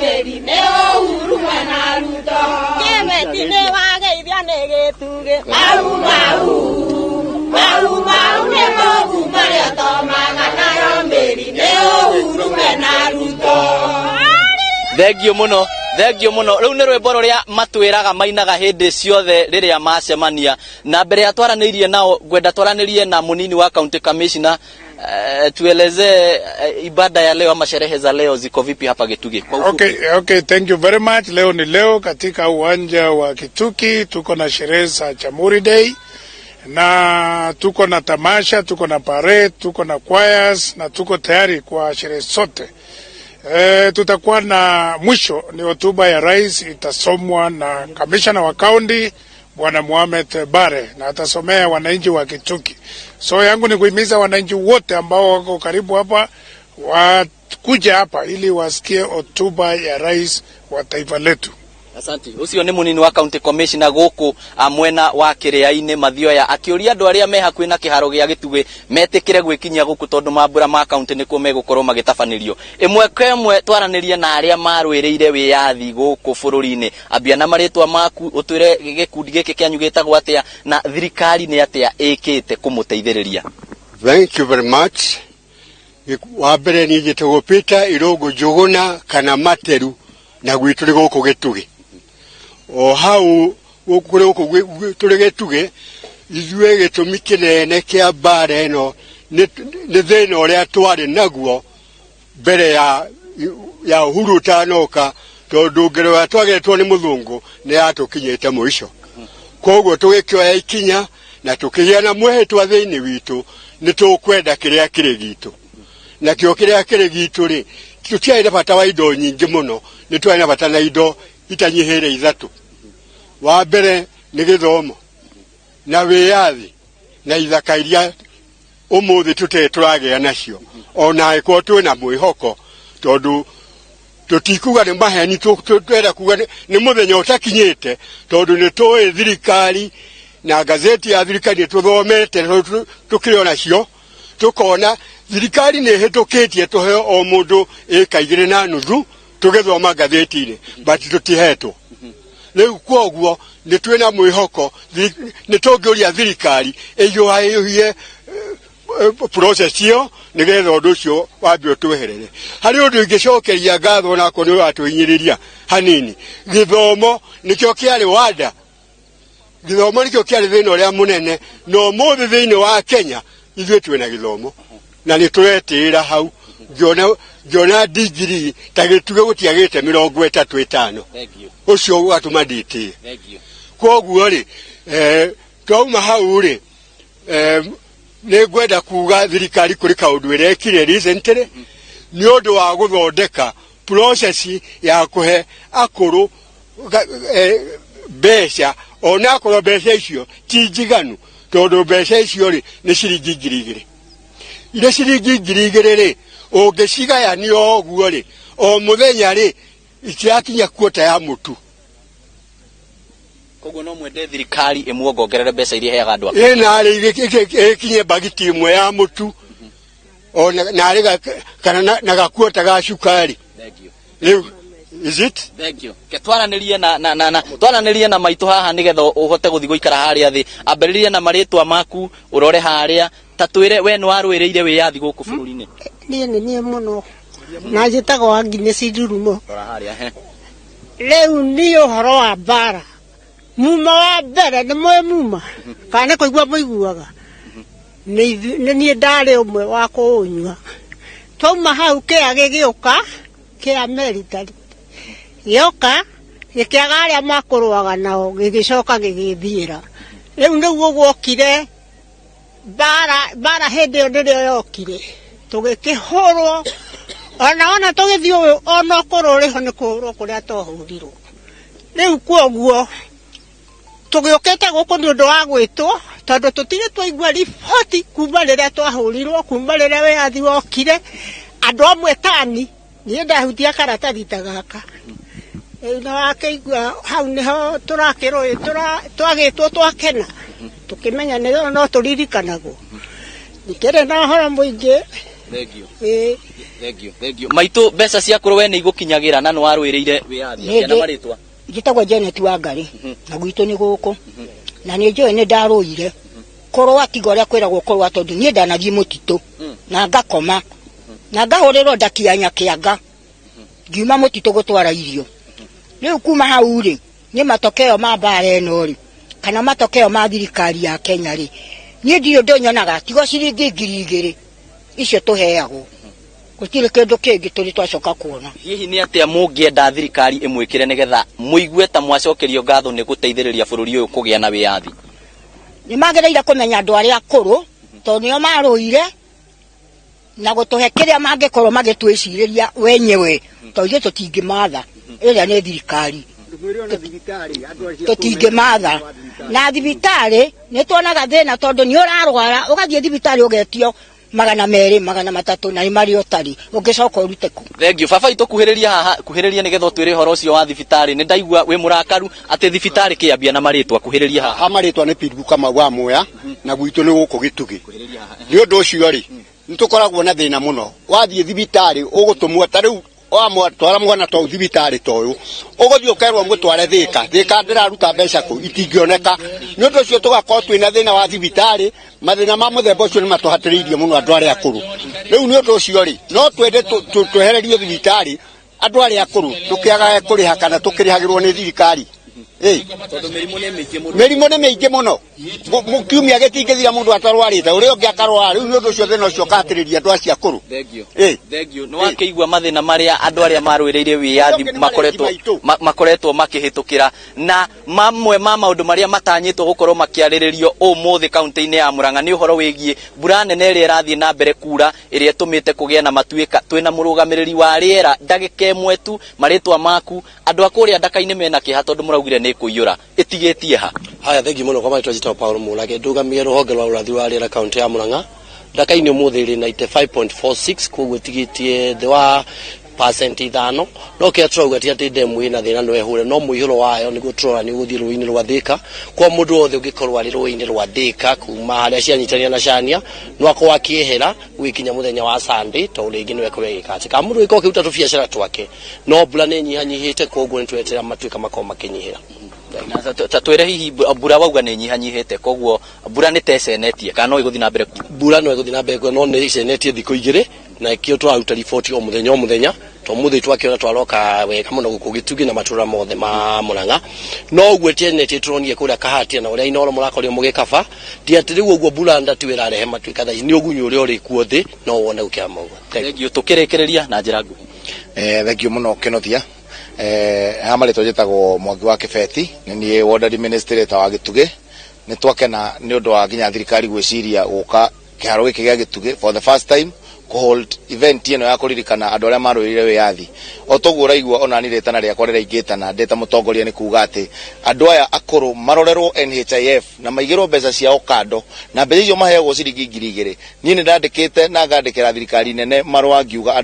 Mĩri nĩ Uhuru mwena Ruto. Kĩmeti nĩ wageithia nĩ gĩtugĩ. Mau mau mau mau nĩ mũgu marĩa tomaga nayo mĩri nĩ Uhuru mwena Ruto. Thengio mũno, thengio mũno. Rĩu nĩ rwĩmbo rũrĩa matwĩraga mainaga hĩndĩ ciothe rĩrĩa macemania. Na mbere ya twaranĩirie nao, ngwenda twaranĩrie na mũnini wa county commissioner. Tuelezee ibada ya leo ama sherehe za leo ziko vipi hapa Gitugi? Kwa ufupi. Okay, thank you very much. Leo ni leo katika uwanja wa Kituki tuko na sherehe za Jamhuri Day na tuko na tamasha, tuko na parade, tuko na choirs na tuko tayari kwa sherehe zote. Tutakuwa na mwisho ni hotuba ya rais itasomwa na kamishna wa kaunti Bwana Mohamed Bare na atasomea wananchi wa Kituki. So yangu ni kuhimiza wananchi wote ambao wako karibu hapa wakuja hapa ili wasikie hotuba ya rais wa taifa letu. Asante. Ucio nĩ mũnini wa county commissioner gũkũ mwena wa Kĩrĩa-inĩ Mathioya akĩũria andũ arĩa me hakuhĩ na kĩharo gĩa Gĩtugĩ metĩkĩre gwĩkinyia gũkũ tondũ mambura ma county nĩkuo megũkorwo magĩtabanĩrio. Ĩmwe kwa ĩmwe twaranĩrie na arĩa marũĩrĩire wĩyathi gũkũ bũrũri-inĩ. Ambia na marĩtwa maku ũtwĩre gĩkundi gĩkĩ kĩanyu gĩtagwo atĩa na thirikari nĩ atĩa ĩkĩte kũmũteithĩrĩria. Thank you very much. Wa mbere niĩ njĩtagwo Peter Irũngũ Njũgũna kana Materu na gwitũ nĩ gũkũ Gĩtugĩ. O hau kũrĩ gũkũ tũrĩ Gĩtugĩ, ithuĩ gĩtũmi kĩnene kĩa mbara ĩno nĩ thĩna ũrĩa twarĩ naguo mbere ya Uhuru ũtanoka, tondũ ngero ĩrĩa twageretwo nĩ mũthũngũ nĩ yatũkinyĩte mũico. Koguo tũgĩkĩoya ikinya na tũkĩgĩa na mwĩhĩtwa thĩinĩ witũ nĩ tũkwenda kĩrĩa kĩrĩ gitũ. Nakĩo kĩrĩa kĩrĩ gitũ rĩ, tũtiarĩ na bata wa indo nyingĩ mũno, nĩ twarĩ na bata na indo itanyihĩire ithatũ. Wa mbere nĩ gĩthomo na wĩyathi na ithaka iria ũmũthĩ tũtarĩ tũragĩa nacio, ona angĩkorwo twĩna mwĩhoko, tondũ tũtikuga nĩ maheni, twenda kuga nĩ mũthenya ũtakinyĩte, tondũ nĩ tũĩ thirikari na gazeti ya thirikari nĩ tũthomete, tũkĩrĩ onacio tũkona thirikari nĩ ĩhĩtũkĩtie tũheo o mũndũ ĩka 2.5 tũgĩthoma ngathĩti-inĩ, but tũtihetwo. Rĩu kwoguo nĩ twĩna mwĩhoko nĩ tũngĩũria thirikari ĩhiũhahĩhie process ĩyo nĩgetha ũndũ ũcio wambe ũtweherere. Harĩ ũndũ ingĩcokeria ngatho onakorwo nĩ ũratũhinyĩrĩria hanini, gĩthomo nĩkĩo kĩarĩ wanda, gĩthomo nĩkĩo kĩarĩ thĩna ũrĩa mũnene, na ũmũthĩ thĩinĩ wa Kenya ithuĩ twĩna gĩthomo na nĩ tũretĩĩra hau. Ngĩona degree ta Gĩtugĩ gũtiagĩte 35, ũcio ũgatũma ndĩtĩe. Kwoguo rĩ, twauma hau rĩ, nĩ ngwenda kuga thirikari kũrĩ kaũndũ ĩrekire recently nĩ ũndũ wa gũthondeka process ya kũhe akũrũ mbeca, onakorwo mbeca icio ti njiganu, tondũ mbeca icio rĩ nĩ ciringi 2,000. Irĩ ciringi 2,000 rĩ, ũngĩcigayania o ũguo rĩ, o mũthenya rĩ itirakinya kuota ya mũtu. Koguo no mwende thirikari ĩmuongongerere mbeca iria ĩheaga andũ akũrũ? Ĩ narĩ ĩkinye mbagiti ĩmwe ya mũtu o narĩ kana na gakuota ga cukari. Rĩu is it? Thank you. Ke twaranĩrie na twaranĩrie na maitũ haha nĩgetha ũhote gũthiĩ gũikara harĩa thĩ. Ambĩrĩria na marĩtwa maku ũrore harĩa, ta twĩre we nĩ warũĩrĩire wĩyathi gũkũ bũrũri-inĩ. Niĩ nĩ niĩ mũno na njĩtagwo Agnes Ndurumo. Rora harĩa he. Rĩu niĩ ũhoro wa mbara muma wa mbere nĩ mũĩ muma kana nĩ kũigua mũiguaga, nĩ niĩ ndarĩ ũmwe wa kũũnyua. Twauma hau kĩa gĩgĩũka kĩa military gĩoka gĩkĩaga arĩa makũrũaga nao, gĩgĩcoka gĩgĩthiĩra. Rĩu nĩguo gwokire mbara hĩndĩ ĩyo nĩrĩo yokire, tũgĩkĩhũrwo ona tũgĩthiĩ ũyũ ona ũkũrũ ũrĩho nĩ kũhũrwo kũrĩa twahũrirwo. Rĩu kwoguo tũgĩũkĩte gũkũ nĩ ũndũ wa gwĩtwo, tondũ tũtirĩ twaigua riboti kuma rĩrĩa twahũrirwo, kuma rĩrĩa wĩyathi wokire. Andũ amwe tani niĩ ndahutia karatathi ta gaka rĩu nĩ wakĩigua hau nĩho tũrakĩrwo twagĩtwo twakena tũkĩmenya nĩ no tũririkanagwo. Ndikĩrĩ na ũhoro mũingĩ. Thank you. Ĩĩ. Thank you, thank you. Maitũ, mbeca cia kũrũ we nĩ igũkinyagĩra na nĩ warũĩrĩire wĩyathi? Nĩ Kĩana marĩtwa. Njĩtagwo Janet Wangari na gwitũ nĩ gũkũ, na nĩ njũĩ nĩ ndarũire kũrũa, tiga ũrĩa kwĩragwo kũrũa, tondũ niĩ ndanathiĩ mũtitũ na ngakoma na ngahũrĩrwo ndakia nyakĩanga ngiuma mũtitũ gũtwara irio. Rĩu kuma hau rĩ, nĩ matokeo ma mbara ĩno rĩ, kana matokeo ma thirikari ya Kenya rĩ, niĩ ndirĩ ũndũ nyonaga tiga ciringi 2000 icio tũheagwo. Gũtirĩ kĩndũ kĩngĩ tũrĩ twacoka kuona. Hihi nĩ atĩa mũngĩenda thirikari ĩmwĩkĩre nĩgetha mũigue ta mwacokerio ngatho nĩ gũteithĩrĩria bũrũri ũyũ kũgĩa na wĩyathi? Nĩ magĩrĩire kũmenya andũ arĩa akũrũ, tondũ nĩo marũire, na gũtũhe kĩrĩa mangĩkorwo magĩtwĩcirĩria wenyewe, tondũ ithuĩ tũtingĩmatha ĩrĩa nĩ thirikari, tũtingĩmatha. Na thibitarĩ nĩ tuonaga thĩna, tondũ nĩ ũrarwara ũgathiĩ thibitarĩ ũgetio 200, 300, na nĩ marĩ ũtarĩ ũngĩcoka ũrute kũ? Thank you. Baba itũ, kuhĩrĩria haha, kuhĩrĩria nĩgetha ũtwĩre ũhoro ũcio wa thibitarĩ. Nĩ ndaigua wĩ mũrakaru atĩ thibitarĩ kĩambia na marĩtwa. Kuhĩrĩria haha. Ha, marĩtwa nĩ Pindu Kamau wa Muya na gwitũ nĩ gũkũ Gĩtugĩ. Nĩ ũndũ ũcio rĩ, nĩ tũkoragwo na thĩna mũno. Wathiĩ thibitarĩ ũgũtũmwo, ta rĩu wamwatwara mwana ta ũyũ thibitarĩ ta ũyũ, ũgũthiĩ ũkerwo mũtware Thĩka. Thĩka ndĩraruta mbeca kũ? Itingĩoneka. Nĩ ũndũ ũcio tũgakorwo twĩna thĩna wa thibitarĩ. Mathĩna ma mũthemba ũcio nĩ matũhatĩrĩirie mũno andũ arĩa akũrũ. Rĩu nĩ ũndũ ũcio rĩ, no twende twehererio thibitarĩ andũ arĩa akũrũ, tũkĩagae kũrĩha kana tũkĩrĩhagĩrwo nĩ thirikari. Ĩ. Tondũ mĩrimũ nĩ mĩingĩ mũno. Mĩrimũ nĩ mĩingĩ mũno. Kiumia gĩtingĩthira mũndũ atarwarĩte, ũrĩa ũngĩ akarwara. Rĩu nĩ ũndũ ũcio thĩna ũcio ũkahatĩrĩria andũ acio akũrũ. Thank you. Ĩ. Thank you. Nĩ wakĩigua mathĩna marĩa andũ arĩa marũĩrĩire wĩyathi Nĩ makoretwo maitũ. Makoretwo makĩhĩtũkĩra, na mamwe ma maũndũ marĩa matanyĩtwo gũkorwo makĩarĩrĩrio ũmũthĩ kaunti-inĩ ya Murang'a nĩ ũhoro wĩgiĩ mbura nene ĩrĩa ĩrathiĩ na mbere kura, ĩrĩa ĩtũmĩte kũgĩe na matuĩka. Twĩna mũrũgamĩrĩri wa rĩera ndagĩka ĩmwe tu. Marĩtwa maku? Andũ a kũrĩa ndaka-inĩ mena kĩeha tondũ mũraugire nĩ kũiyũra, ĩtigĩtie ha? Haya, thengiũ mũno. Kwa marĩtwa njĩtagwo Paul Mũrage, ndũgamie rũhonge rwa ũrathi wa rĩera kaunti ya Murang'a. Ndaka-inĩ ũmũthĩ ĩrĩ 95.46, koguo ĩtigĩtie thĩ wa 5%. No kĩrĩa tũrauga ti atĩ ndemu ĩna thĩna no ĩhũre, no mũihũro wayo nĩguo tũrora nĩ ũgũthiĩ rũĩ-inĩ rwa Thĩka. Kwa mũndũ wothe ũngĩkorwo arĩ rũĩ-inĩ rwa Thĩka kuma harĩa cianyitania na Cania, no akorwo akĩehera gũgĩkinya mũthenya wa Sunday, tondũ rĩngĩ no ĩkorwo ĩgĩka kana mũndũ ũngĩkorwo akĩruta tũbiacara twake. No mbura nĩ ĩnyihanyihĩte, koguo nĩ tweterera matuĩka makorwo makĩnyihĩra. Na ta twĩre hihi mbura wauga nĩ ĩnyihanyihĩte, koguo mbura nĩ tecenetie kana no ĩgũthiĩ na mbere kuura? Mbura no ĩgũthiĩ na mbere kuura, no nĩ icenetie thikũ 2, na ĩkĩo tũraruta riboti o mũthenya o mũthenya. To mũthĩ twakĩona twaroka wega mũno gũkũ Gĩtugĩ na matũra mothe ma Mũrang'a, no ũguo ĩtenetie tũronire kũrĩa Kahatia na ũrĩa Inooro mũrakorirwo mũgĩkaba. Ti atĩ rĩu ũguo mbura ndatiwe ĩrarehe matuĩka thaa ici, nĩ ũgunyu ũrĩa ũrĩ kuo thĩ no wone gũkĩra mũguo. Thank you. Tũkĩrĩkĩrĩria na njĩra nguhĩ. Thank you mũno, Kĩnothia. Ha, marĩtwa njĩtagwo Mwangi wa Kĩbeti, nĩ niĩ ward administrator wa Gĩtugĩ. Nĩ twakena nĩ ũndũ wa nginya thirikari gwĩciria gũka kĩharo gĩkĩ gĩa Gĩtugĩ for the first time kũhold event ĩno ya kũririkana andũ arĩa marũĩrĩire wĩyathi. O toguo ũraigua onani rĩtana rĩakwa rĩraingĩtana ndĩ ta mũtongoria nĩ kuga atĩ andũ aya akũrũ marorerwo NHIF na maigĩrwo mbeca ciao kando, na mbeca icio maheagwo ciringi 2000. Niĩ nĩ ndandĩkĩte na ngandĩkĩra thirikari nene marũa ngiuga andũ